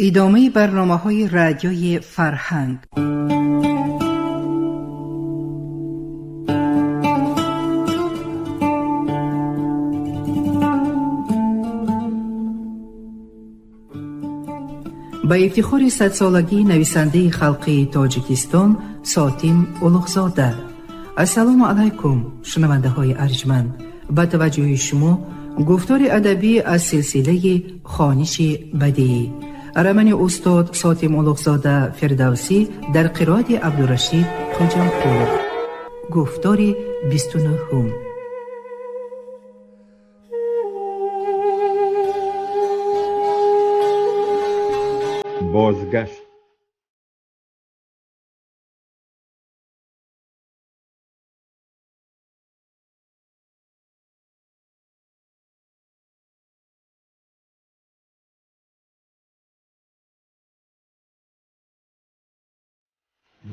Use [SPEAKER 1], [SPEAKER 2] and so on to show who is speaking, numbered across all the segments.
[SPEAKER 1] Идомаи барномаҳои Радиои Фарҳанг. Ба ифтихори садсолагии нависандаи халқии Тоҷикистон Сотим Улуғзода. Ассалому алайкум, шунавандаҳои арҷманд. Ба таваҷҷӯҳи шумо гуфтори адабӣ аз силсилаи Хониши бадиӣ. Романи устод Сотим Улуғзода Фирдавсӣ дар қироати Абдурашид Хоҷамқулов. Гуфтори 29-ум.
[SPEAKER 2] Бозгашт.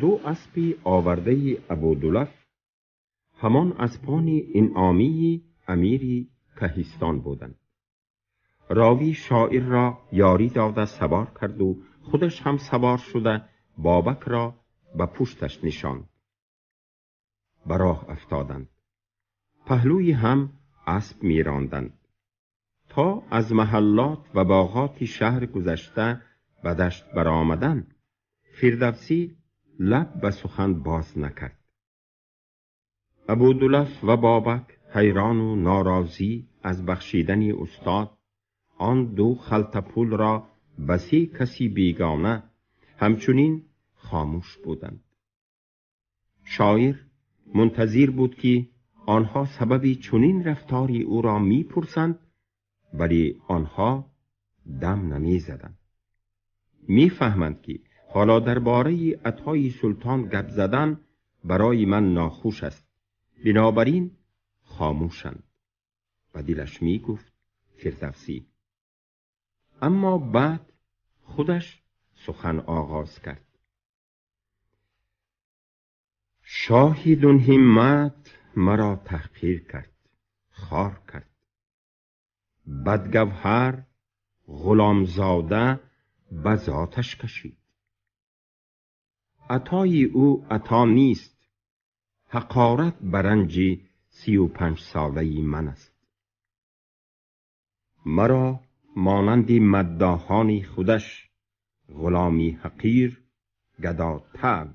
[SPEAKER 2] Ду аспи овардаи Абудулаф ҳамон аспони инъомии амири Каҳистон буданд. Ровӣ шоирро ёрӣ дода савор карду худаш ҳам савор шуда Бобакро ба пушташ нишонд. Ба роҳ афтоданд. Паҳлӯи ҳам асп меронданд. То аз маҳаллот ва боғоти шаҳр гузашта ба дашт баромаданд, Фирдавсӣ лаб ба сухан боз накард. Абудулаф ва Бобак ҳайрону норозӣ аз бахшидани устод он ду халта пулро ба се каси бегона ҳамчунин хомӯш буданд. Шоир мунтазир буд, ки онҳо сабаби чунин рафтори ӯро мепурсанд, вале онҳо дам намезаданд. Мефаҳманд, ки ҳоло дар бораи атои султон гап задан барои ман нохуш аст, бинобар ин хомӯшанд. Ба дилаш мегуфт Фирдавсӣ. Аммо баъд худаш сухан оғоз кард. Шоҳи дунҳиммат маро таҳқир кард, хор кард. Бадгавҳар ғуломзода ба зоташ кашид. Атои ӯ ато нест, ҳақорат ба ранҷи 35 солаи ман аст. Маро монанди маддоҳони худаш ғуломи ҳақир гадотаб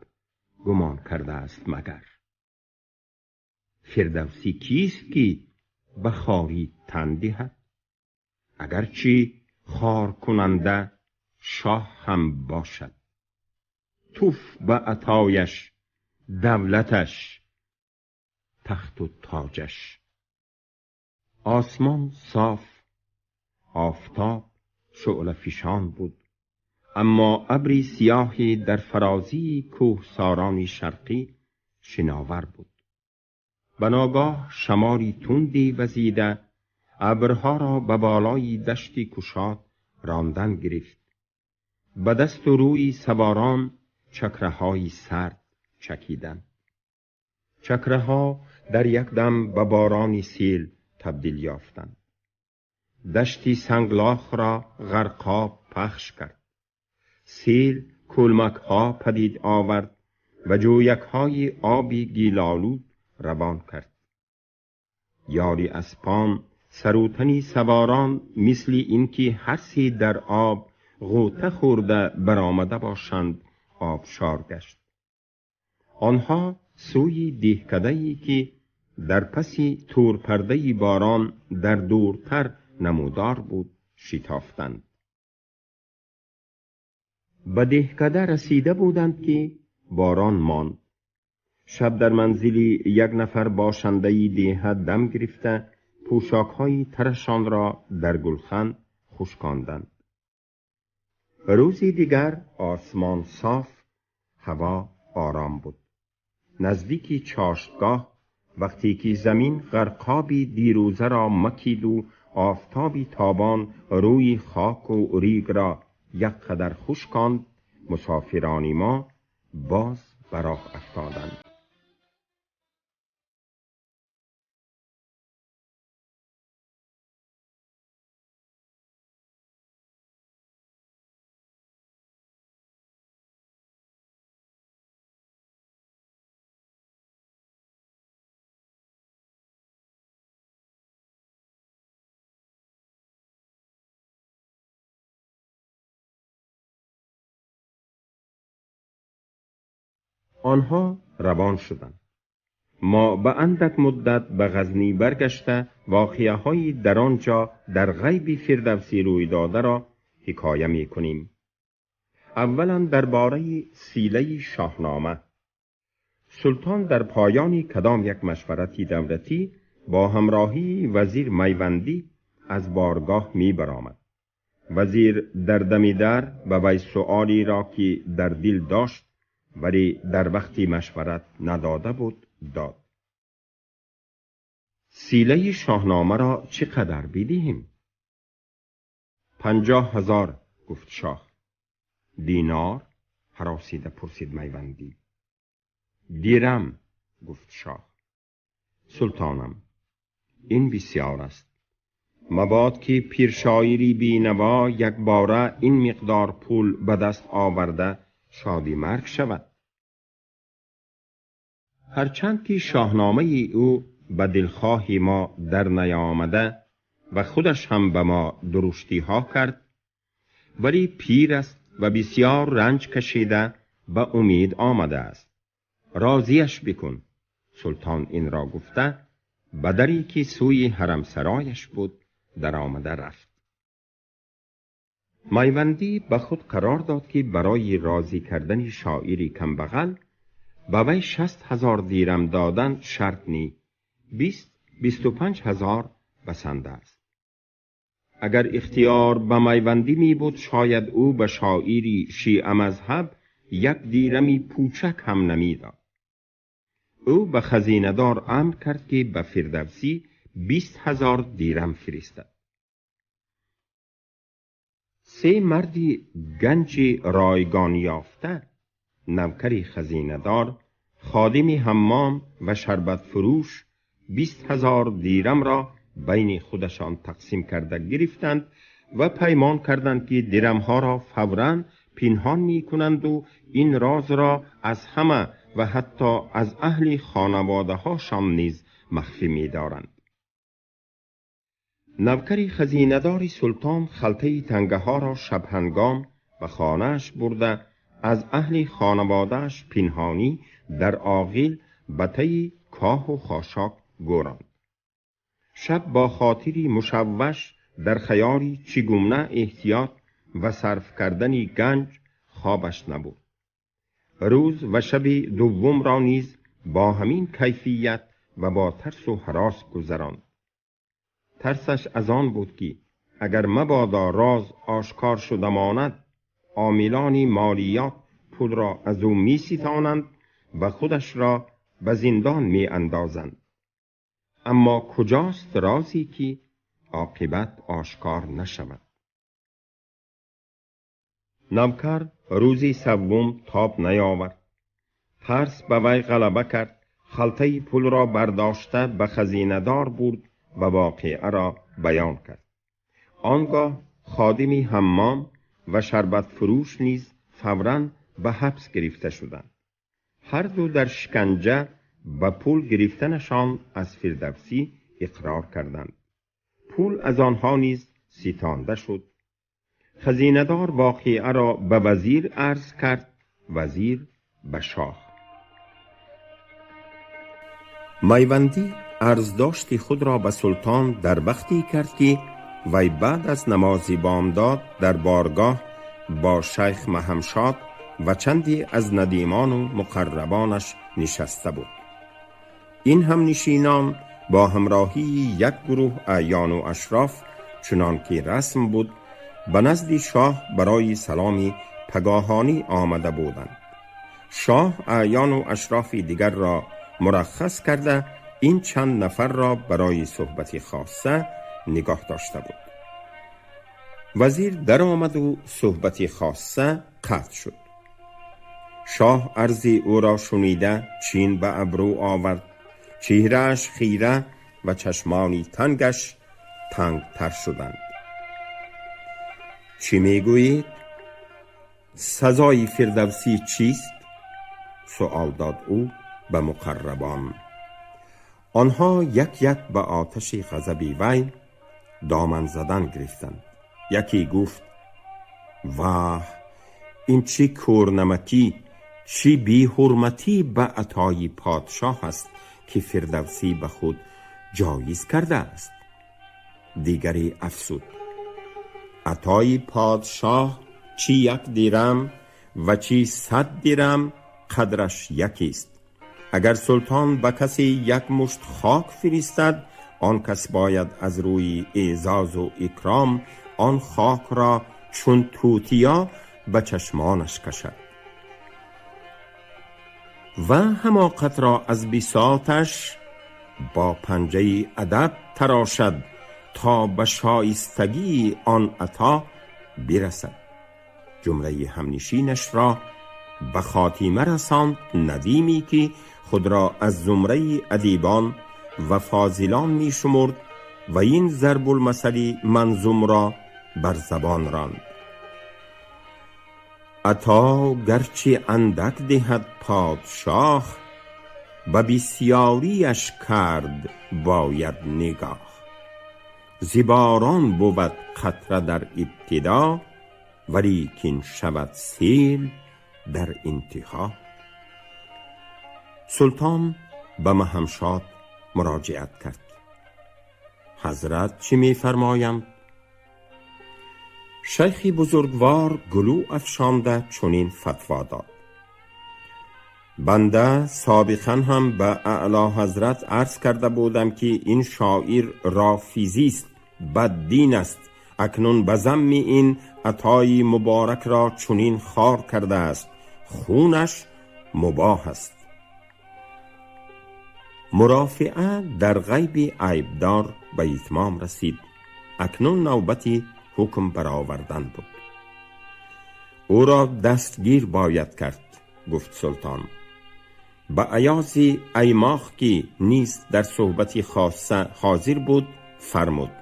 [SPEAKER 2] гумон кардааст магар. Фирдавсӣ кист, ки ба хорӣ тан диҳад, агарчи хоркунанда шоҳ ҳам бошад. Туф ба атояш, давлаташ, тахту тоҷаш. Осмон соф, офтоб шӯълафишон буд, аммо абри сиёҳе дар фарозии кӯҳсорони шарқӣ шиновар буд. Ба ногоҳ шамоли тунде вазида абрҳоро ба болои дашти кушод рондан гирифт. Ба дасту рӯи саворон чакраҳои сард чакиданд. Чакраҳо дар як дам ба борони сел табдил ёфтанд. Дашти санглохро ғарқоб пахш кард. Сел кӯлмакҳо падид овард ва ҷӯякҳои оби гилолуд равон кард. Ёри аспон сарутани саворон мисли ин ки ҳар се дар об ғӯта хӯрда баромада бошанд обшор гашт. Онҳо сӯи деҳкадае, ки дар паси турпардаи борон дар дуртар намудор буд, шитофтанд. Ба деҳкада расида буданд, ки борон монд. Шаб дар манзили як нафар бошандаи деҳа дам гирифта пӯшокҳои тарашонро дар гулхан хушконданд. Рӯзи дигар осмон соф, ҳаво ором буд. Наздики чоштгоҳ вақте ки замин ғарқоби дирӯзаро макиду офтоби тобон рӯи хоку ригро як қадар хушконд, мусофирони мо боз ба роҳ афтоданд. آنها روان شدند. ما به اندک مدت به غزنی برگشته واقعه های در آنجا در غیب فردوسی روی داده را حکایه می کنیم. اولا درباره سیله شاهنامه. سلطان در پایان کدام یک مشورتی دولتی با همراهی وزیر میوندی از بارگاه می برآمد. وزیر در دم در به وی سؤالی را که در دل داشت ولی در وقتی مشورت نداده بود داد. سیله شاهنامه را چقدر بدهیم؟ 50,000 گفت شاه. دینار؟ هراسیده پرسید میوندی. دیرم گفت شاه. سلطانم، این بسیار است. مباد که پیر شاعری بینوا یک باره این مقدار پول به دست آورده شادی مرگ شود. هرچند که شاهنامه او به دلخواه ما در نیامده و خودش هم به ما درشتی ها کرد، ولی پیر است و بسیار رنج کشیده به امید آمده است. راضیش بکن. سلطان این را گفته به دری که سوی حرم سرایش بود در آمده رفت. میوندی به خود قرار داد که برای راضی کردن شاعری کمبغل به وی 60,000 دیرم دادن شرط نی، 20-25,000 بسنده است. اگر اختیار به میوندی می بود شاید او به شاعری شیعه مذهب یک دیرمی پوچک هم نمی داد. او به خزینه‌دار امر کرد که به فردوسی 20,000 دیرم فرستد. 3 مردی گنج رایگان یافته، نوکری خزینه‌دار، خادم حمام و شربت فروش 20,000 دیرم را بین خودشان تقسیم کرده گرفتند و پیمان کردند که دیرمها را فوراً پنهان می کنند و این راز را از همه و حتی از اهل خانواده هاشان نیز مخفی می دارند. نوکری خزینه‌دار سلطان خلطه تنگه ها را شب هنگام به خانه‌اش برده از اهل خانواده‌اش پنهانی در آغیل به طی کاه و خاشاک گوراند. شب با خاطری مشوش در خیالی چگونه احتیاط و صرف کردن گنج خوابش نبود. روز و شب دوم را نیز با همین کیفیت و با ترس و هراس گذراند. ترسش از آن بود که اگر مبادا راز آشکار شده ماند، عاملان مالیات پول را از او می ستانند و خودش را به زندان می اندازند. اما کجاست رازی که عاقبت آشکار نشود؟ نوکر روزی سوم تاب نیاورد. ترس به وی غلبه کرد. خلطه پول را برداشته به خزینه دار برد و واقعه را بیان کرد. آنگاه خادمی حمام و شربت فروش نیز فوراً به حبس گرفته شدند. هر دو در شکنجه و پول گرفتنشان از فردوسی اقرار کردند. پول از آنها نیز ستانده شد. خزینه‌دار واقعه را به وزیر عرض کرد، وزیر به شاه. میوندی عرض داشت خود را به سلطان در وقتی کرد که وی بعد از نماز بامداد در بارگاه با شیخ مهمشاد و چندی از ندیمان و مقربانش نشسته بود. این هم نشینان با همراهی یک گروه اعیان و اشراف چنان که رسم بود به نزد شاه برای سلامی پگاهانی آمده بودند. شاه اعیان و اشراف دیگر را مرخص کرده این چند نفر را برای صحبت خاصه نگاه داشته بود. وزیر در آمد و صحبت خاصه قطع شد. شاه عرض او را شنیده چین به ابرو آورد، چهره‌اش خیره و چشمانی تنگش تنگ تر شدند. چی میگویید؟ سزای فردوسی چیست؟ سؤال داد او به مقربان. آنها یک یک به آتش غضب وی دامن زدن گرفتند. یکی گفت: واه، این چه کورنمکی، Чӣ беҳурматӣ ба атои подшоҳ аст, ки Фирдавсӣ ба худ ҷоиз кардааст. Дигаре афзуд: атои подшоҳ чӣ 1 дирам ва чӣ 100 дирам қадраш якист. Агар султон ба касе 1 мушт хок фиристад, он кас бояд аз рӯи эъзозу икром он хокро чун тутия ба чашмонаш кашад ва ҳамоқатро аз бисоташ бо панҷаи адаб тарошад то ба шоистагии он ато бирасад. Ҷумлаи ҳамнишинашро ба хотима расонд надиме, ки худро аз зумраи адибон ва фозилон мешумурд ва ин зарбулмасали манзумро бар забон ронд: ато гарчи андак диҳад подшоҳ, ба бисёрияш кард бояд нигоҳ. Зи борон бувад қатра дар ибтидо, валекин шавад сел дар интиҳо. Султон ба Маҳамшод муроҷиат кард: ҳазрат чӣ мефармоянд? Шайхи бузургвор гулӯ афшонда чунин фатво дод: банда собиқан ҳам ба аъло ҳазрат арз карда будам, ки ин шоир рофизист, баддин аст. Акнун ба замми ин атои муборакро чунин хор кардааст, хунаш мубоҳ аст. Мурофиа дар ғайби айбдор ба итмом расид. Акнун навбати ҳукм баровардан буд. Ӯро дастгир бояд кард, гуфт султон. Ба Аёзи Аймоқ, ки низ дар суҳбати хосса ҳозир буд, фармуд: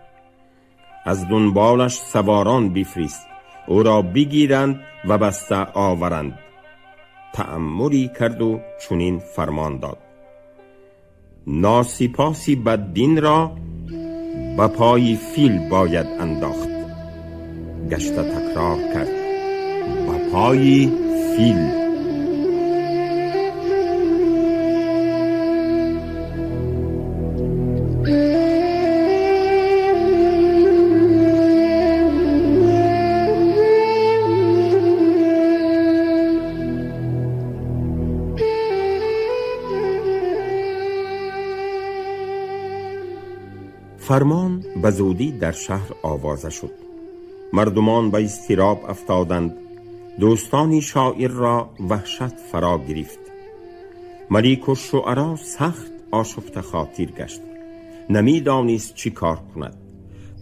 [SPEAKER 2] аз дунболаш саворон бифирист, ӯро бигиранд ва баста оваранд. Таъаммулӣ карду чунин фармон дод: носипоси баддинро ба пои фил бояд андохт. Гашта такрор кард: ба пои фил. Фармон ба зудӣ дар шаҳр овоза шуд. Мардумон ба изтироб афтоданд. Дӯстони шоирро ваҳшат фаро гирифт. Маликушшуаро сахт ошуфта хотир гашт. Намедонист чӣ кор кунад.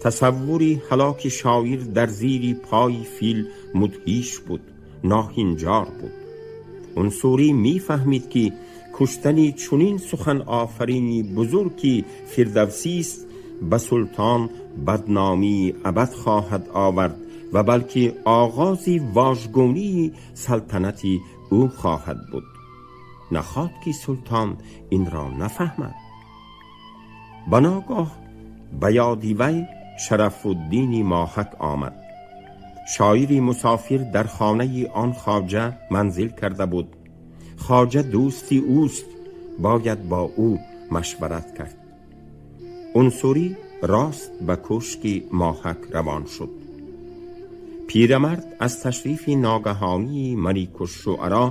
[SPEAKER 2] Тасаввури ҳалоки шоир дар зири пои фил мудҳиш буд, ноҳинҷор буд. Унсурӣ мефаҳмид, ки куштани чунин суханофарини бузург, ки Фирдавсист, ба султон бадномии абад хоҳад овард ва балки оғози вожгунии салтанати ӯ хоҳад буд. Нахоҳад, ки султон инро нафаҳмад. Ба ногоҳ ба ёди вай Шарафуддини Моҳак омад. Шоири мусофир дар хонаи он хоҷа манзил карда буд. Хоҷа дӯсти ӯст, бояд бо ӯ машварат кард. Унсурӣ рост ба кӯшки Моҳак равон шуд. Пирамард аз ташрифи ногаҳонии Маликушшуаро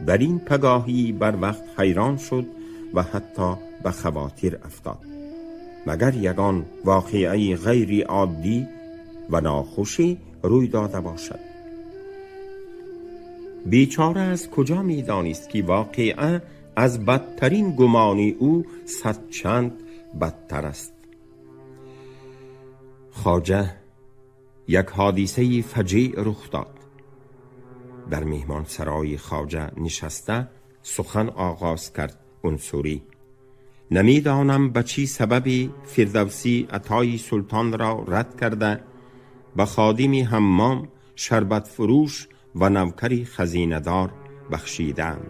[SPEAKER 2] дар ин пагоҳӣ барвақт ҳайрон шуд ва ҳатто ба хавотир афтод. Магар ягон воқеаи ғайриоддӣ ва нохушӣ рӯй дода бошад? Бечора аз куҷо медонист, ки воқеа аз бадтарин гумони ӯ сад чанд бадтар аст. Хоҷа, як ҳодисаи фаҷеъ рух дод. Дар меҳмонсарои хоҷа нишаста сухан оғоз кард Унсурӣ: намедонам ба чӣ сабаби Фирдавсӣ атои султонро рад карда, ба ходими ҳаммом, шарбатфурӯш ва навкари хазинадор бахшидаанд.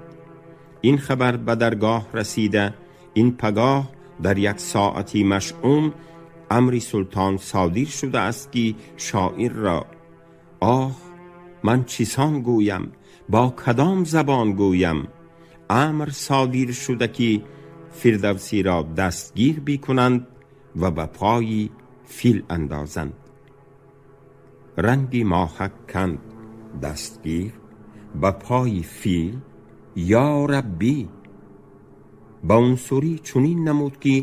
[SPEAKER 2] Ин хабар ба даргоҳ расида, ин пагоҳ дар як соати машъум амри султон содир шудааст, ки шоирро оҳ, Ман чисон гӯям, бо кадом забон гӯям? Амр содир шуда ки Фирдавсиро дастгир бикунанд ва ба пои фил андозанд. Ранги моҳак канд. Дастгир ба пои фил, ё Раббӣ! Ба Унсурӣ чунин намуд, ки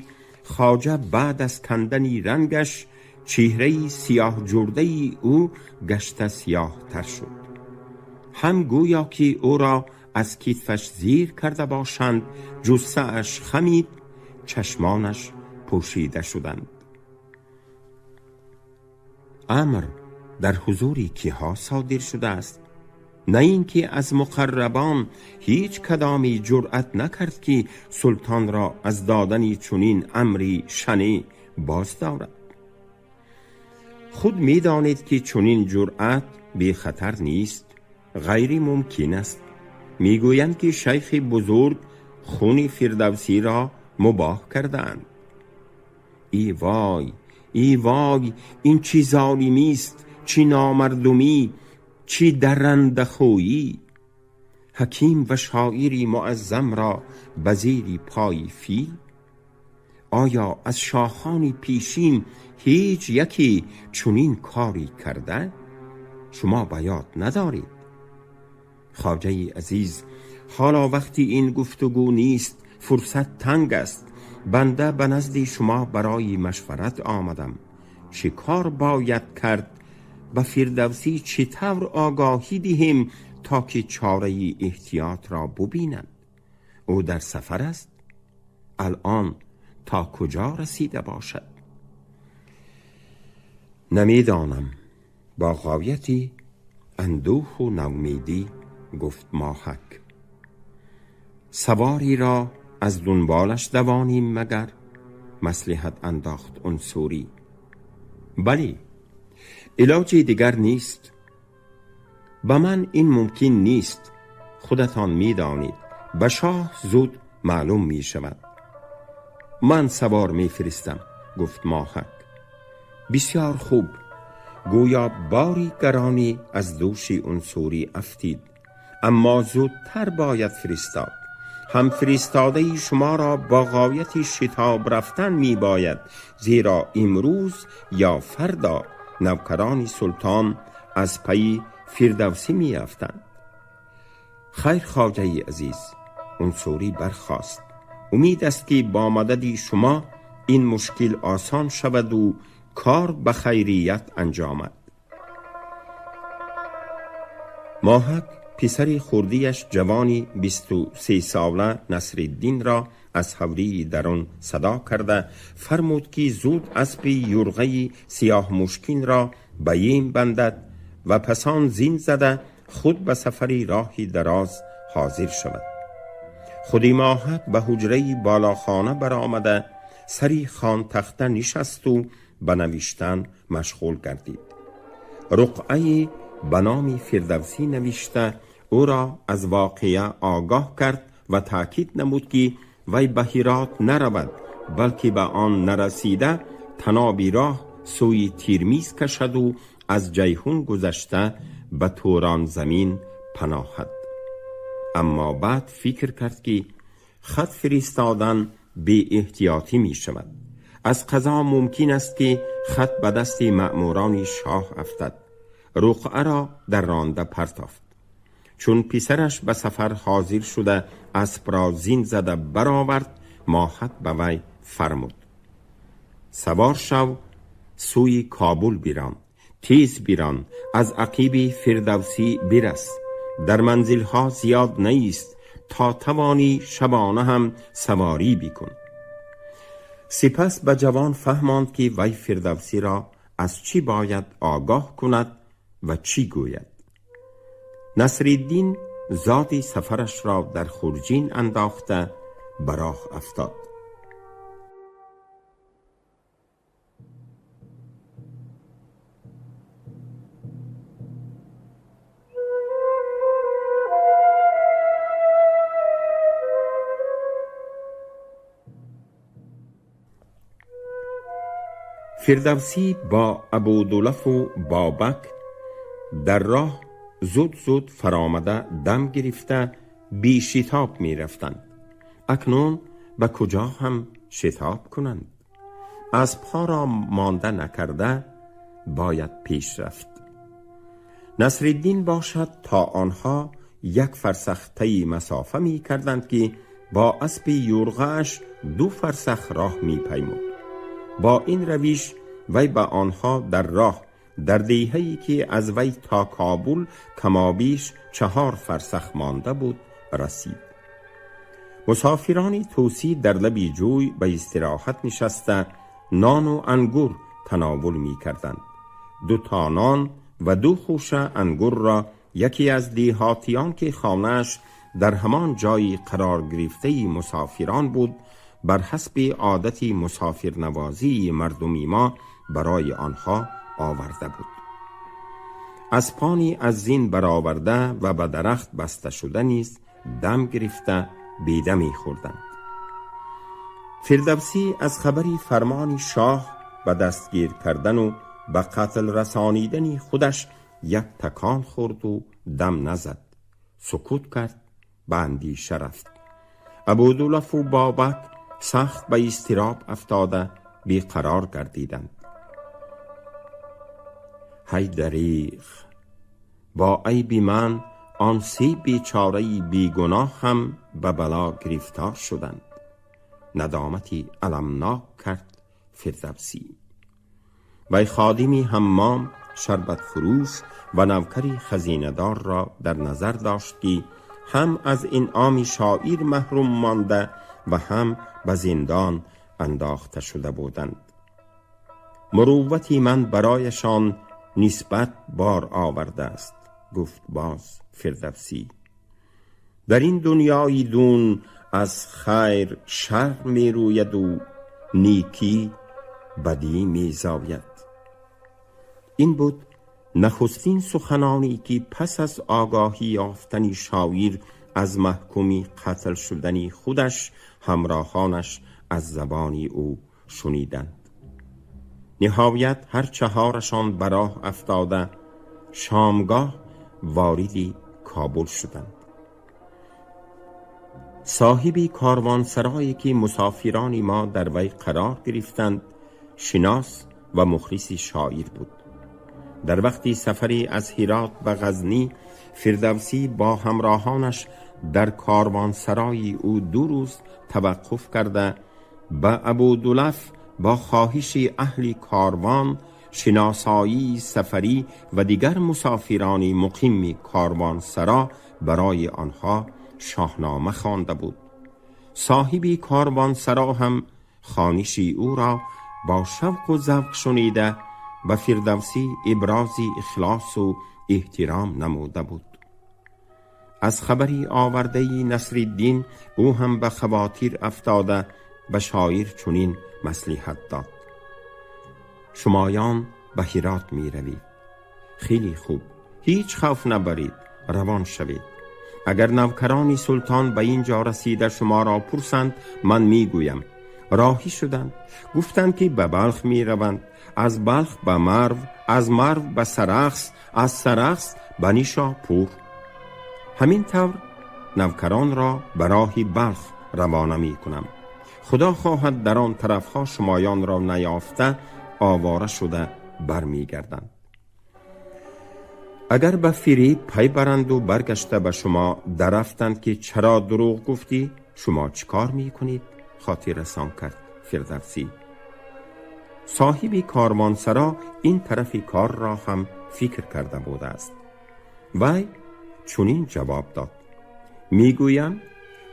[SPEAKER 2] хоҷа баъд аз кандани рангаш чеҳраи сиёҳҷурдаи ӯ гашта сиёҳтар шуд. Ҳам гӯё ки ӯро аз китфаш зир карда бошанд, ҷуссааш хамид, чашмонаш пӯшида шуданд. Амр дар ҳузури киҳо содир шудааст? На ин ки аз муқаррабон ҳеҷ кадоме ҷуръат накард, ки султонро аз додани чунин амри шанеъ боз дорад. Худ медонед, ки чунин ҷуръат бехатар нест, ғайри мумкин аст. Мегӯянд, ки шайхи бузург хуни Фирдавсиро мубоҳ кардаанд. Эй вой, эй вой, ин чӣ золимист, чӣ номардумӣ, чӣ даррандахӯӣ! Ҳаким ва шоири муаззамро ба зери пои фил? Оё аз шоҳони пешин ҳеҷ яке чунин коре карда? Шумо ба ёд надоред? Хоҷаи азиз, ҳоло вақти ин гуфтугӯ нест, фурсат танг аст. Банда ба назди шумо барои машварат омадам. Чӣ кор бояд кард? Ба Фирдавсӣ чӣ тавр огоҳӣ диҳем, то ки чораи эҳтиётро бубинад? Ӯ дар сафар аст. Алон то куҷо расида бошад? Намедонам. Бо ғояти андӯҳу ноумедӣ гуфт Моҳак. Савориро аз дунболаш давонем магар? Маслиҳат андохт Унсурӣ. Бале, илоҷи дигар нест. Ба ман ин мумкин нест. Худатон медонед, ба шоҳ зуд маълум мешавад. Ман савор мефиристам, гуфт Моҳак. Бисёр хуб. Гӯё бори гаронӣ аз дӯши Унсурӣ афтид. Аммо зудтар бояд фиристод. Ҳам фиристодаи шуморо бо ғояти шитоб рафтан мебояд, зеро имрӯз ё фардо навкарони султон аз пайи Фирдавсӣ меафтанд. Хайр, хоҷаи азиз. Унсурӣ бархост. Умед аст, ки бо мадади шумо ин мушкил осон шаваду кор ба хайрият анҷомад. Моҳак писари хурдиаш, ҷавони 23 сола Насриддинро аз ҳавлии дарун садо карда фармуд, ки зуд аспи юрғаи сиёҳмушкинро ба ем бандад ва пасон зин зада худ ба сафари роҳи дароз ҳозир шавад. Худи Моҳак ба ҳуҷраи болохона баромада, сари хонтахта нишасту ба навиштан машғул гардид. Руқъае ба номи Фирдавсӣ навишта, ӯро аз воқеа огоҳ кард ва таъкид намуд, ки вай ба Ҳирот наравад, балки ба он нарасида таноби роҳ сӯи Тирмиз кашаду аз Ҷайҳун гузашта ба Турон замин паноҳад. Аммо баъд фикр кард, ки хат фиристодан беэҳтиётӣ мешавад. Аз қазо мумкин аст, ки хат ба дасти маъмурони шоҳ афтад. Руқъаро дар ронда партофт. Чун писараш ба сафар ҳозир шуда, аспро зин зада баровард, Моҳак ба вай фармуд: «Савор шав, сӯи Кобул бирон, тез бирон, аз ақиби Фирдавсӣ бирас. Дар манзилҳо зиёд наист, то тавонӣ шабона ҳам саворӣ бикун». Сипас ба ҷавон фаҳмонд, ки вай Фирдавсиро аз чӣ бояд огоҳ кунад ва чӣ гӯяд. Насриддин зоди сафарашро дар хурҷин андохта ба роҳ афтод. Фирдавсӣ бо Абудулафу Бобак дар роҳ زود زود فرامده دم گرفته بی شتاب می رفتند. اکنون به کجا هم شتاب کنند؟ اسبها را مانده نکرده باید پیش رفت. نصرالدین باشد تا آنها یک فرسخ طی مسافه می کردند که با اسب یورغه‌اش 2 فرسخ راه می پیمود. با این رویش وی به آنها در راه در دیه‌ای که از وی تا کابل کمابیش 4 فرسخ مانده بود رسید. مسافرانی توسی در لبی جوی به استراحت نشسته نان و انگور تناول می کردند. 2 تا نان و 2 خوشه انگور را یکی از دیهاتیان که خانه‌اش در همان جای قرار گرفته مسافران بود بر حسب عادت مسافرنوازی مردمی ما برای آنها آورده بود. اسپانی از زین برآورده و به درخت بسته شده نیز دم گرفته بیده می خوردند. فردوسی از خبری فرمان شاه به دستگیر کردن و به قتل رسانیدن خودش یک تکان خورد و دم نزد. سکوت کرد، به اندیشه رفت. ابودولف و بابک سخت به اضطراب افتاده بیقرار گردیدند. هی دریغ، با عیب من آن 3 بیچاره بیگناه هم به بلا گرفتار شدند. ندامتی المناک کرد فردوسی. وی خادمی حمام، شربت فروش و نوکری خزینه‌دار را در نظر داشت که هم از انعام شاعر محروم مانده و هم به زندان انداخته شده بودند. مروتی من برایشان نسبت بار آورده است، گفت باز فردوسی. در این دنیای دون از خیر شر می روید و نیکی بدی می زاید. این بود نخستین سخنانی که پس از آگاهی یافتن شاعر از محکومی قتل شدن خودش همراهانش از زبان او شنیدند. نهایت هر 4شان به راه افتاده شامگاه وارد کابل شدند. صاحب کاروانسرایی که مسافران ما در وی قرار گرفتند شناس و مخلص شاعر بود. در وقتی سفری از هرات به غزنی، فردوسی با همراهانش در کاروانسرای او 2 روز توقف کرده به ابودولف با خواهش اهل کاروان، شناسایی سفری و دیگر مسافران مقیم کاروانسرا برای آنها شاهنامه خوانده بود. صاحب کاروانسرا هم خوانش او را با شوق و ذوق شنیده به فردوسی ابراز اخلاص و احترام نموده بود. از خبری آورده نصرالدین او هم به خواطر افتاده به شاعر چنین مصلحت داد: شمایان به هرات می روید. خیلی خوب، هیچ خوف نبرید، روان شوید. اگر نوکران سلطان به اینجا رسیده شما را پرسند، من می گویم. راهی شدند، گفتند که به بلخ می روند، از بلخ به مرو، از مرو به سرخس، از سرخس به نیشاپور. همین طور نوکران را به راه بلخ روانه می کنم. خدا خواهد در آن طرفها شمایان را نیافته آواره شده برمی گردند. اگر به فریب پی برند و برگشته به شما درفتند که چرا دروغ گفتی، شما چیکار می کنید؟ خاطر رسان کرد فردوسی. صاحب کاروانسرا این طرف کار را هم فکر کرده بوده است. وی چنین جواب داد: میگویم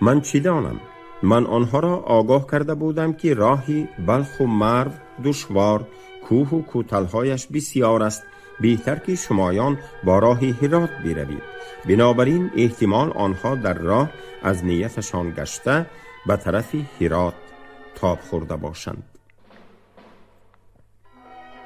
[SPEAKER 2] من چی دانم؟ من آنها را آگاه کرده بودم که راهی بلخ و مرو دشوار، کوه و کوتلهایش بسیار است، بهتر که شمایان با راه هرات بروید. بنابراین احتمال آنها در راه از نیتشان گشته به طرف هرات تاب خورده باشند.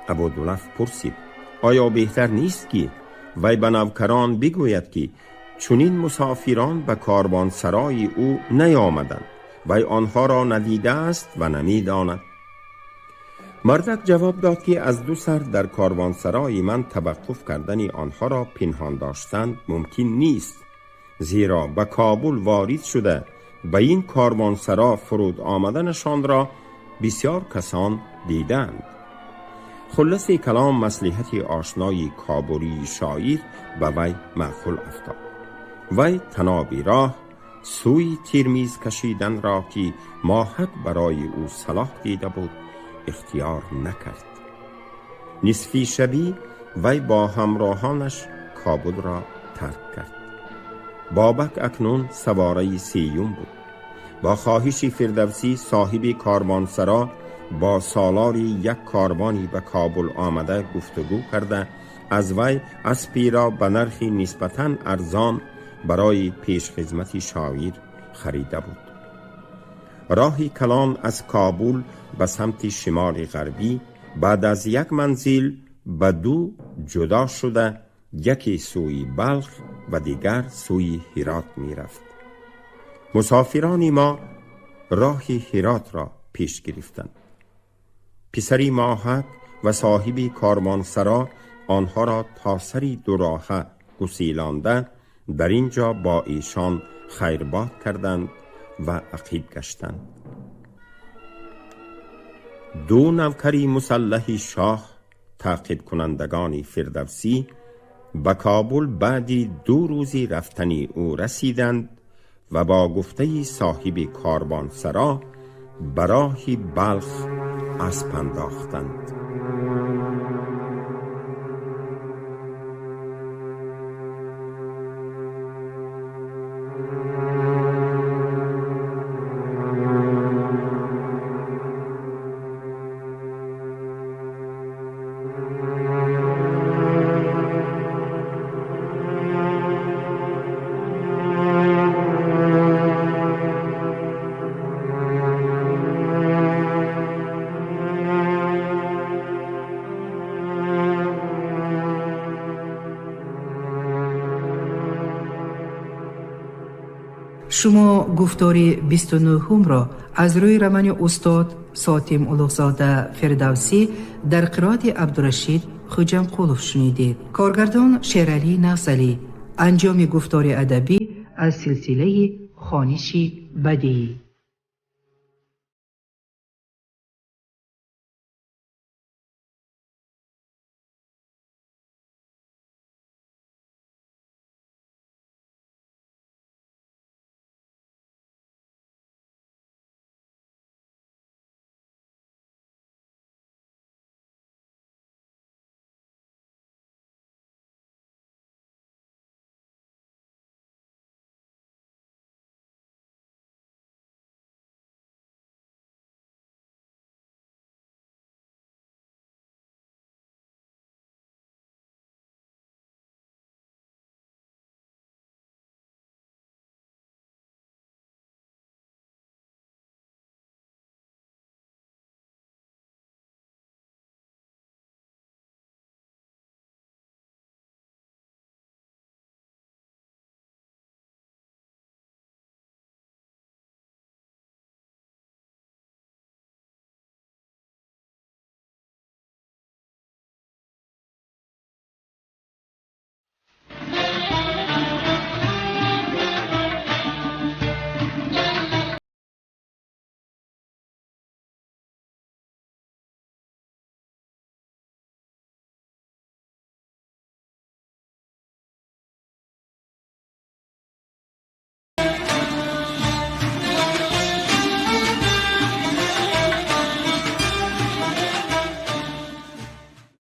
[SPEAKER 2] ابودولف پرسید: آیا بهتر نیست که وی به نوکران بگوید که چنین مسافران به کاروانسرای او نیامدند، وی آنها را ندیده است و نمیداند؟ مردک جواب داد که از دو سر در کاروانسرای من توقف کردن آنها را پنهان داشتن ممکن نیست، زیرا به کابل وارد شده به این کاروانسرا فرود آمدنشان را بسیار کسان دیدند. خلاص کلام مصلحت آشنای کابلی شاعر به وی معقول افتاد. وی تنابی راه سوی تیرمیز کشیدن را که ماهک برای او صلاح دیده بود اختیار نکرد. نصفی شبی وی با همراهانش کابل را ترک کرد. بابک اکنون سواره سیوم بود. با خواهش فردوسی صاحب کاروانسرا با سالار یک کاروانی به کابل آمده گفتگو کرده از وی اسپی را به نرخ نسبتاً ارزان برای پیش خدمت شاعر خریده بود. راه کلان از کابل به سمت شمال غربی بعد از یک منزل به دو جدا شده، یکی سوی بلخ و دیگر سوی هرات می رفت. مسافران ما راه هرات را پیش گرفتند. پسری ماهک و صاحب کاروانسرا آنها را تا سری دو راهه گسیلانده در اینجا با ایشان خیرباد کردند و عقیب گشتند. دو نوکری مسلح شاه تعقیب کنندگان فردوسی به کابل بعدی 2 روزی رفتنی او رسیدند و با گفته صاحب کاروانسرا براه بلخ اسب انداختند.
[SPEAKER 1] Шумо гуфтори 29-ро аз рӯи романи устод Сотим Улуғзода Фирдавсӣ дар қироати Абдурашид Хуҷамқулов шунидед. Коргардон Шералӣ Нағзалӣ. Анҷоми гуфтори адабӣ аз силсилаи хониши бадиӣ.